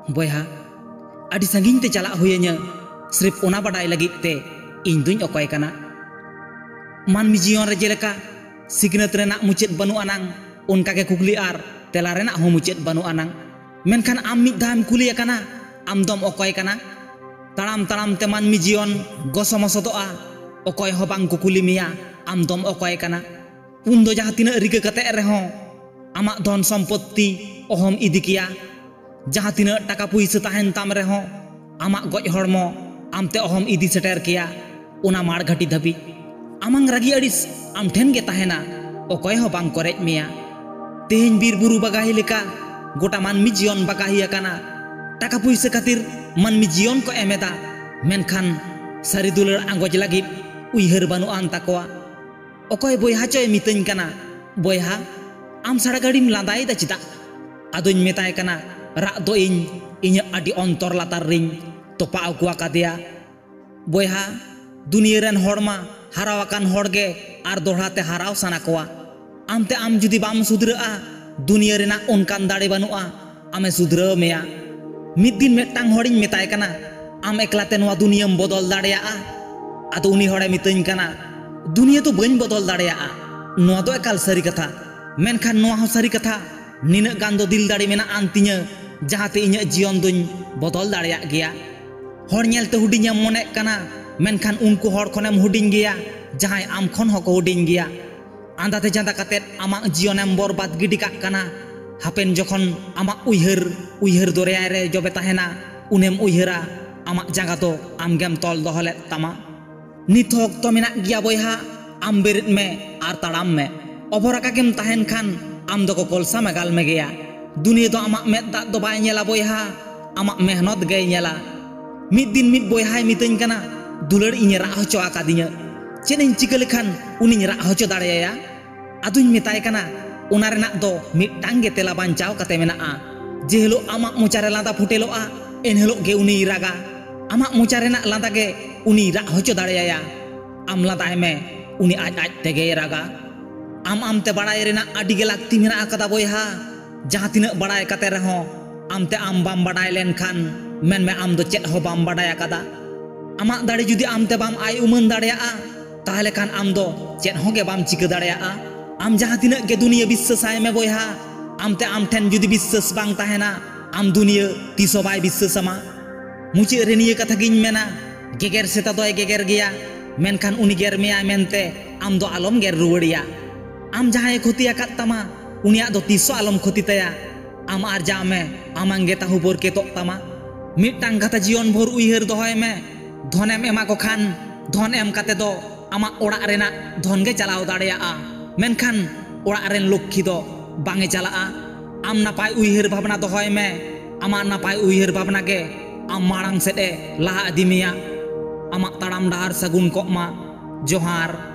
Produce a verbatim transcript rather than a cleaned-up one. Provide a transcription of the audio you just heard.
ᱵᱚᱭᱦᱟ, ᱟᱹᱰᱤ ᱥᱟᱺᱜᱤᱧ ᱛᱮ ᱪᱟᱞᱟᱜ ᱦᱩᱭᱟᱹᱧᱟᱹ, ᱥᱨᱤᱯ ᱚᱱᱟ ᱵᱟᱰᱟᱭ ᱞᱟᱹᱜᱤᱫ ᱛᱮ ᱤᱧ ᱫᱩᱧ ᱚᱠᱚᱭ ᱠᱟᱱᱟ᱾ ᱢᱟᱹᱱᱢᱤ ᱡᱤᱭᱚᱱ ᱨᱮ ᱡᱮᱞᱮᱠᱟ ᱥᱤᱠᱷᱱᱟᱹᱛ ᱨᱮᱱᱟᱜ ᱢᱩᱪᱟᱹᱫ ᱵᱟᱹᱱᱩᱜ ᱟᱱᱟᱝ, ᱚᱱᱠᱟ ᱜᱮ ᱠᱩᱠᱞᱤ ᱟᱨ ᱛᱮᱞᱟ ᱨᱮᱱᱟᱜ ᱦᱚᱸ ᱢᱩᱪᱟᱹᱫ ᱵᱟᱹᱱᱩᱜ ᱟᱱᱟᱝ᱾ ᱢᱮᱱᱠᱷᱟᱱ ᱟᱢ ᱢᱤᱫ ᱫᱷᱟᱣ ᱮᱢ ᱠᱩᱞᱤ ᱟᱠᱟᱱᱟ, ᱟᱢ ᱫᱚᱢ ᱚᱠᱚᱭ ᱠᱟᱱᱟ? ᱛᱟᱲᱟᱢ ᱛᱟᱲᱟᱢ ᱛᱮ ᱢᱟᱹᱱᱢᱤ ᱡᱤᱭᱚᱱ ᱜᱚᱥᱚᱢᱚᱥᱚᱫᱚᱜᱼᱟ, ᱚᱠᱚᱭ ᱦᱚᱸ ᱵᱟᱝ ᱠᱚ ᱠᱩᱞᱤ ᱢᱮᱭᱟ, ᱟᱢ ᱫᱚᱢ ᱚᱠᱚᱭ ᱠᱟᱱᱟ? ᱩᱱ ᱫᱚ ᱡᱟᱦᱟᱸ ᱛᱤᱱᱟᱹᱜ ᱨᱤᱠᱟᱹ ᱠᱟᱛᱮ ᱨᱮᱦᱚᱸ ᱟᱢᱟᱜ ᱫᱷᱚᱱ ᱥᱚᱢᱯᱚᱛᱛᱤ ᱚᱦᱚᱢ ᱤᱫᱤ ᱠᱮᱭᱟ, ᱡᱟᱦᱟᱸ ᱛᱤᱱᱟᱹᱜ ᱴᱟᱠᱟ ᱯᱩᱭᱥᱟᱹ ᱛᱟᱦᱮᱱ ᱛᱟᱢ ᱨᱮᱦᱚᱸ ᱟᱢᱟᱜ ᱜᱚᱡ ᱦᱚᱲᱢᱚ ᱟᱢᱛᱮ ᱚᱦᱚᱢ ᱤᱫᱤ ᱥᱮᱴᱮᱨ ᱠᱮᱭᱟ ᱚᱱᱟ ᱢᱟᱲ ᱜᱷᱟᱹᱴᱤ ᱫᱷᱟᱹᱵᱤᱡ᱾ ᱟᱢᱟᱝ ᱨᱟᱹᱜᱤ ᱟᱹᱲᱤᱥ ᱟᱢ ᱴᱷᱮᱱ ᱜᱮ ᱛᱟᱦᱮᱱᱟ, ᱚᱠᱚᱭ ᱦᱚᱸ ᱵᱟᱝ ᱠᱚ ᱨᱮᱡ ᱢᱮᱭᱟ᱾ ᱛᱮᱦᱮᱧ ᱵᱤᱨ ᱵᱩᱨᱩ ᱵᱟᱜᱟᱦᱤ ᱞᱮᱠᱟ ᱜᱚᱴᱟ ᱢᱟᱹᱱᱢᱤ ᱡᱤᱭᱚᱱ ᱵᱟᱜᱟᱦᱤ ᱟᱠᱟᱱᱟ᱾ ᱴᱟᱠᱟ ᱯᱩᱭᱥᱟᱹ ᱠᱷᱟᱹᱛᱤᱨ ᱢᱟᱹᱱᱢᱤ ᱡᱤᱭᱚᱱ ᱠᱚ ᱮᱢ ᱮᱫᱟ, ᱢᱮᱱᱠᱷᱟᱱ ᱥᱟᱹᱨᱤ ᱫᱩᱞᱟᱹᱲ ᱟᱸᱜᱚᱪ ᱞᱟᱹᱜᱤᱫ ᱩᱭᱦᱟᱹᱨ ᱵᱟᱹᱱᱩᱜ ᱟᱱ ᱛᱟᱠᱚᱣᱟ᱾ ᱚᱠᱚᱭ ᱵᱚᱭᱦᱟ ᱪᱚᱭ ᱢᱤᱛᱟᱹᱧ ᱠᱟᱱᱟ, "ᱵᱚᱭᱦᱟ, ᱟᱢ ᱥᱟᱲᱟ ᱜᱟᱹᱰᱤᱢ ᱞᱟᱸᱫᱟᱭᱮᱫᱟ ᱪᱮᱫᱟᱜ?" ᱟᱫᱚᱧ ᱢᱮᱛᱟᱭ ᱠᱟᱱᱟ, "ᱨᱟᱜ ᱫᱚ ᱤᱧ ᱤᱧᱟᱹᱜ ᱟᱹᱰᱤ ᱚᱱᱛᱚᱨ ᱞᱟᱛᱟᱨ ᱨᱤᱧ ᱛᱚᱯᱟ ᱟᱹᱜᱩ ᱟᱠᱟᱫᱮᱭᱟ᱾" ᱵᱚᱭᱦᱟ, ᱫᱩᱱᱤᱭᱟᱹ ᱨᱮᱱ ᱦᱚᱲ ᱢᱟ ᱦᱟᱨᱟᱣ ᱟᱠᱟᱱ ᱦᱚᱲ ᱜᱮ ᱟᱨ ᱫᱚᱦᱲᱟ ᱛᱮ ᱦᱟᱨᱟᱣ ᱥᱟᱱᱟ ᱠᱚᱣᱟ᱾ ᱟᱢᱛᱮ ᱟᱢ ᱡᱩᱫᱤ ᱵᱟᱢ ᱥᱩᱫᱷᱨᱟᱹᱜᱼᱟ, ᱫᱩᱱᱤᱭᱟᱹ ᱨᱮᱱᱟᱜ ᱚᱱᱠᱟᱱ ᱫᱟᱲᱮ ᱵᱟᱹᱱᱩᱜᱼᱟ ᱟᱢᱮ ᱥᱩᱫᱷᱨᱟᱹᱣ ᱢᱮᱭᱟ᱾ ᱢᱤᱫ ᱫᱤᱱ ᱢᱤᱫᱴᱟᱝ ᱦᱚᱲᱤᱧ ᱢᱮᱛᱟᱭ ᱠᱟᱱᱟ, "ᱟᱢ ᱮᱠᱞᱟ ᱛᱮ ᱱᱚᱣᱟ ᱫᱩᱱᱤᱭᱟᱹᱢ ᱵᱚᱫᱚᱞ ᱫᱟᱲᱮᱭᱟᱜᱼᱟ?" ᱟᱫᱚ ᱩᱱᱤ ᱦᱚᱲᱮ ᱢᱤᱛᱟᱹᱧ ᱠᱟᱱᱟ, "ᱫᱩᱱᱤᱭᱟᱹ ᱫᱚ ᱵᱟᱹᱧ ᱵᱚᱫᱚᱞ ᱫᱟᱲᱮᱭᱟᱜᱼᱟ, ᱱᱚᱣᱟ ᱫᱚ ᱮᱠᱟᱞ ᱥᱟᱹᱨᱤ ᱠᱟᱛᱷᱟ᱾ ᱢᱮᱱᱠᱷᱟᱱ ᱱᱚᱣᱟ ᱦᱚᱸ ᱥᱟᱹᱨᱤ ᱠᱟᱛᱷᱟ, ᱱᱤᱱᱟᱹᱜ ᱜᱟᱱ ᱫᱚ ᱫᱤᱞ ᱫᱟᱲᱮ ᱢᱮᱱᱟᱜ ᱟᱱ ᱛᱤᱧᱟᱹ, ᱡᱟᱦᱟᱸᱛᱮ ᱤᱧᱟᱹᱜ ᱡᱤᱭᱚᱱ ᱫᱚᱧ ᱵᱚᱫᱚᱞ ᱫᱟᱲᱮᱭᱟᱜ ᱜᱮᱭᱟ᱾" ᱦᱚᱲ ᱧᱮᱞᱛᱮ ᱦᱩᱰᱤᱧᱮᱢ ᱢᱚᱱᱮᱜ ᱠᱟᱱᱟ, ᱢᱮᱱᱠᱷᱟᱱ ᱩᱱᱠᱩ ᱦᱚᱲ ᱠᱷᱚᱱᱮᱢ ᱦᱩᱰᱤᱧ ᱜᱮᱭᱟ, ᱡᱟᱦᱟᱸᱭ ᱟᱢ ᱠᱷᱚᱱ ᱦᱚᱸᱠᱚ ᱦᱩᱰᱤᱧ ᱜᱮᱭᱟ᱾ ᱟᱸᱫᱟᱛᱮ ᱡᱟᱸᱫᱟ ᱠᱟᱛᱮᱫ ᱟᱢᱟᱜ ᱡᱤᱭᱚᱱᱮᱢ ᱵᱚᱨᱵᱟᱫ ᱜᱤᱰᱤ ᱠᱟᱜ ᱠᱟᱱᱟ᱾ ᱦᱟᱯᱮᱱ ᱡᱚᱠᱷᱚᱱ ᱟᱢᱟᱜ ᱩᱭᱦᱟᱹᱨ, ᱩᱭᱦᱟᱹᱨ ᱫᱚᱨᱭᱟᱭ ᱨᱮ ᱡᱚᱵᱮ ᱛᱟᱦᱮᱱᱟ, ᱩᱱᱮᱢ ᱩᱭᱦᱟᱹᱨᱟ ᱟᱢᱟᱜ ᱡᱟᱸᱜᱟ ᱫᱚ ᱟᱢᱜᱮᱢ ᱛᱚᱞ ᱫᱚᱦᱚ ᱞᱮᱫ ᱛᱟᱢᱟ᱾ ᱱᱤᱛ ᱦᱚᱸ ᱚᱠᱛᱚ ᱢᱮᱱᱟᱜ ᱜᱮᱭᱟ ᱵᱚᱭᱦᱟ, ᱟᱢ ᱵᱮᱨᱮᱫ ᱢᱮ ᱟᱨ ᱛᱟᱲᱟᱢ ᱢᱮ᱾ ᱚᱵᱚᱨ ᱟᱠᱟ ᱜᱮᱢ ᱛᱟᱦᱮᱱ ᱠᱷᱟᱱ ᱟᱢ ᱫᱚᱠᱚ ᱠᱚᱞᱥᱟ ᱢᱮᱜᱟᱞ ᱢᱮᱜᱮᱭᱟ᱾ ᱫᱩᱱᱤᱭᱟᱹ ᱫᱚ ᱟᱢᱟᱜ ᱢᱮᱫ ᱫᱟᱜ ᱫᱚ ᱵᱟᱭ ᱧᱮᱞᱟ ᱵᱚᱭᱦᱟ, ᱟᱢᱟᱜ ᱢᱮᱦᱱᱚᱛ ᱜᱮᱭ ᱧᱮᱞᱟ᱾ ᱢᱤᱫ ᱫᱤᱱ ᱢᱤᱫ ᱵᱚᱭᱦᱟᱭ ᱢᱤᱛᱟᱹᱧ ᱠᱟᱱᱟ, "ᱫᱩᱞᱟᱹᱲ ᱤᱧᱮ ᱨᱟᱜ ᱦᱚᱪᱚ ᱟᱠᱟᱫᱤᱧᱟᱹ, ᱪᱮᱫ ᱤᱧ ᱪᱤᱠᱟᱹ ᱞᱮᱠᱷᱟᱱ ᱩᱱᱤᱧ ᱨᱟᱜ ᱦᱚᱪᱚ ᱫᱟᱲᱮᱭᱟᱭᱟ?" ᱟᱫᱚᱧ ᱢᱮᱛᱟᱭ ᱠᱟᱱᱟ, "ᱚᱱᱟ ᱨᱮᱱᱟᱜ ᱫᱚ ᱢᱤᱫᱴᱟᱝ ᱜᱮ ᱛᱮᱞᱟ ᱵᱟᱧᱪᱟᱣ ᱠᱟᱛᱮ ᱢᱮᱱᱟᱜᱼᱟ᱾ ᱡᱮ ᱦᱤᱞᱳᱜ ᱟᱢᱟᱜ ᱢᱚᱪᱟ ᱨᱮ ᱞᱟᱸᱫᱟ ᱯᱷᱩᱴᱮᱞᱚᱜᱼᱟ, ᱮᱱ ᱦᱤᱞᱳᱜ ᱜᱮ ᱩᱱᱤᱭ ᱨᱟᱜᱟ᱾ ᱟᱢᱟᱜ ᱢᱚᱪᱟ ᱨᱮᱱᱟᱜ ᱞᱟᱸᱫᱟ ᱜᱮ ᱩᱱᱤᱭ ᱨᱟᱜ ᱦᱚᱪᱚ ᱫᱟᱲᱮᱭᱟᱭᱟ᱾ ᱟᱢ ᱞᱟᱸᱫᱟᱭ ᱢᱮ, ᱩᱱᱤ ᱟᱡ ᱟᱡ ᱛᱮᱜᱮᱭ ᱨᱟᱜᱟ᱾" ᱟᱢ ᱟᱢᱛᱮ ᱵᱟᱲᱟᱭ ᱨᱮᱱᱟᱜ ᱟᱹᱰᱤ ᱜᱮ ᱞᱟᱹᱠᱛᱤ ᱢᱮᱱᱟᱜ ᱟᱠᱟᱫᱟ ᱵᱚᱭᱦᱟ᱾ ᱡᱟᱦᱟᱸ ᱛᱤᱱᱟᱹᱜ ᱵᱟᱲᱟᱭ ᱠᱟᱛᱮ ᱨᱮᱦᱚᱸ ᱟᱢᱛᱮ ᱟᱢ ᱵᱟᱢ ᱵᱟᱰᱟᱭ ᱞᱮᱱᱠᱷᱟᱱ, ᱢᱮᱱᱢᱮ ᱟᱢ ᱫᱚ ᱪᱮᱫ ᱦᱚᱸ ᱵᱟᱢ ᱵᱟᱰᱟᱭ ᱟᱠᱟᱫᱟ᱾ ᱟᱢᱟᱜ ᱫᱟᱲᱮ ᱡᱩᱫᱤ ᱟᱢᱛᱮ ᱵᱟᱢ ᱟᱭ ᱩᱢᱟᱹᱱ ᱫᱟᱲᱮᱭᱟᱜᱼᱟ, ᱛᱟᱦᱚᱞᱮ ᱠᱷᱟᱱ ᱟᱢ ᱫᱚ ᱪᱮᱫ ᱦᱚᱸ ᱜᱮ ᱵᱟᱢ ᱪᱤᱠᱟᱹ ᱫᱟᱲᱮᱭᱟᱜᱼᱟ᱾ ᱟᱢ ᱡᱟᱦᱟᱸ ᱛᱤᱱᱟᱹᱜ ᱜᱮ ᱫᱩᱱᱤᱭᱟᱹ ᱵᱤᱥᱥᱟᱹᱥᱟᱭ ᱢᱮ ᱵᱚᱭᱦᱟ, ᱟᱢᱛᱮ ᱟᱢ ᱴᱷᱮᱱ ᱡᱩᱫᱤ ᱵᱤᱥᱥᱟᱹᱥ ᱵᱟᱝ ᱛᱟᱦᱮᱱᱟ, ᱟᱢ ᱫᱩᱱᱤᱭᱟᱹ ᱛᱤᱥ ᱦᱚᱸ ᱵᱟᱭ ᱵᱤᱥᱥᱟᱹᱥ ᱟᱢᱟ᱾ ᱢᱩᱪᱟᱹᱫ ᱨᱮ ᱱᱤᱭᱟᱹ ᱠᱟᱛᱷᱟ ᱜᱤᱧ ᱢᱮᱱᱟ, ᱜᱮᱜᱮᱨ ᱥᱮᱛᱟ ᱫᱚᱭ ᱜᱮᱜᱮᱨ ᱜᱮᱭᱟ, ᱢᱮᱱᱠᱷᱟᱱ ᱩᱱᱤ ᱜᱮᱨ ᱢᱮᱭᱟᱭ ᱢᱮᱱᱛᱮ ᱟᱢ ᱫᱚ ᱟᱞᱚᱢ ᱜᱮᱨ ᱨᱩᱣᱟᱹᱲᱮᱭᱟ᱾ ᱟᱢ ᱡᱟᱦᱟᱸᱭᱮ ᱠᱷᱚᱛᱤ ᱟᱠᱟᱫ ᱛᱟᱢᱟ, ᱩᱱᱤᱭᱟᱜ ᱫᱚ ᱛᱤᱥ ᱦᱚᱸ ᱟᱞᱚᱢ ᱠᱷᱚᱛᱤ ᱛᱟᱭᱟ᱾ ᱟᱢ ᱟᱨᱡᱟᱣ ᱢᱮ, ᱟᱢᱟᱝ ᱜᱮ ᱛᱟᱦᱩ ᱵᱚᱨᱠᱮᱛᱚᱜ ᱛᱟᱢᱟ᱾ ᱢᱤᱫᱴᱟᱝ ᱠᱟᱛᱷᱟ ᱡᱤᱭᱚᱱ ᱵᱷᱳᱨ ᱩᱭᱦᱟᱹᱨ ᱫᱚᱦᱚᱭ ᱢᱮ, ᱫᱷᱚᱱᱮᱢ ᱮᱢᱟ ᱠᱚ ᱠᱷᱟᱱ, ᱫᱷᱚᱱ ᱮᱢ ᱠᱟᱛᱮ ᱫᱚ ᱟᱢᱟᱜ ᱚᱲᱟᱜ ᱨᱮᱱᱟᱜ ᱫᱷᱚᱱ ᱜᱮ ᱪᱟᱞᱟᱣ ᱫᱟᱲᱮᱭᱟᱜᱼᱟ, ᱢᱮᱱᱠᱷᱟᱱ ᱚᱲᱟᱜ ᱨᱮᱱ ᱞᱚᱠᱠᱷᱤ ᱫᱚ ᱵᱟᱝ ᱮ ᱪᱟᱞᱟᱜᱼᱟ᱾ ᱟᱢ ᱱᱟᱯᱟᱭ ᱩᱭᱦᱟᱹᱨ ᱵᱷᱟᱵᱽᱱᱟ ᱫᱚᱦᱚᱭ ᱢᱮ, ᱟᱢᱟᱜ ᱱᱟᱯᱟᱭ ᱩᱭᱦᱟᱹᱨ ᱵᱷᱟᱵᱽᱱᱟ ᱜᱮ ᱟᱢ ᱢᱟᱲᱟᱝ ᱥᱮᱫ ᱮ ᱞᱟᱦᱟ ᱤᱫᱤ ᱢᱮᱭᱟ᱾ ᱟᱢᱟᱜ ᱛᱟᱲᱟᱢ ᱰᱟᱦᱟᱨ ᱥᱟᱹᱜᱩᱱ ᱠᱚᱜ ᱢᱟ᱾ ᱡᱚᱦᱟᱨ᱾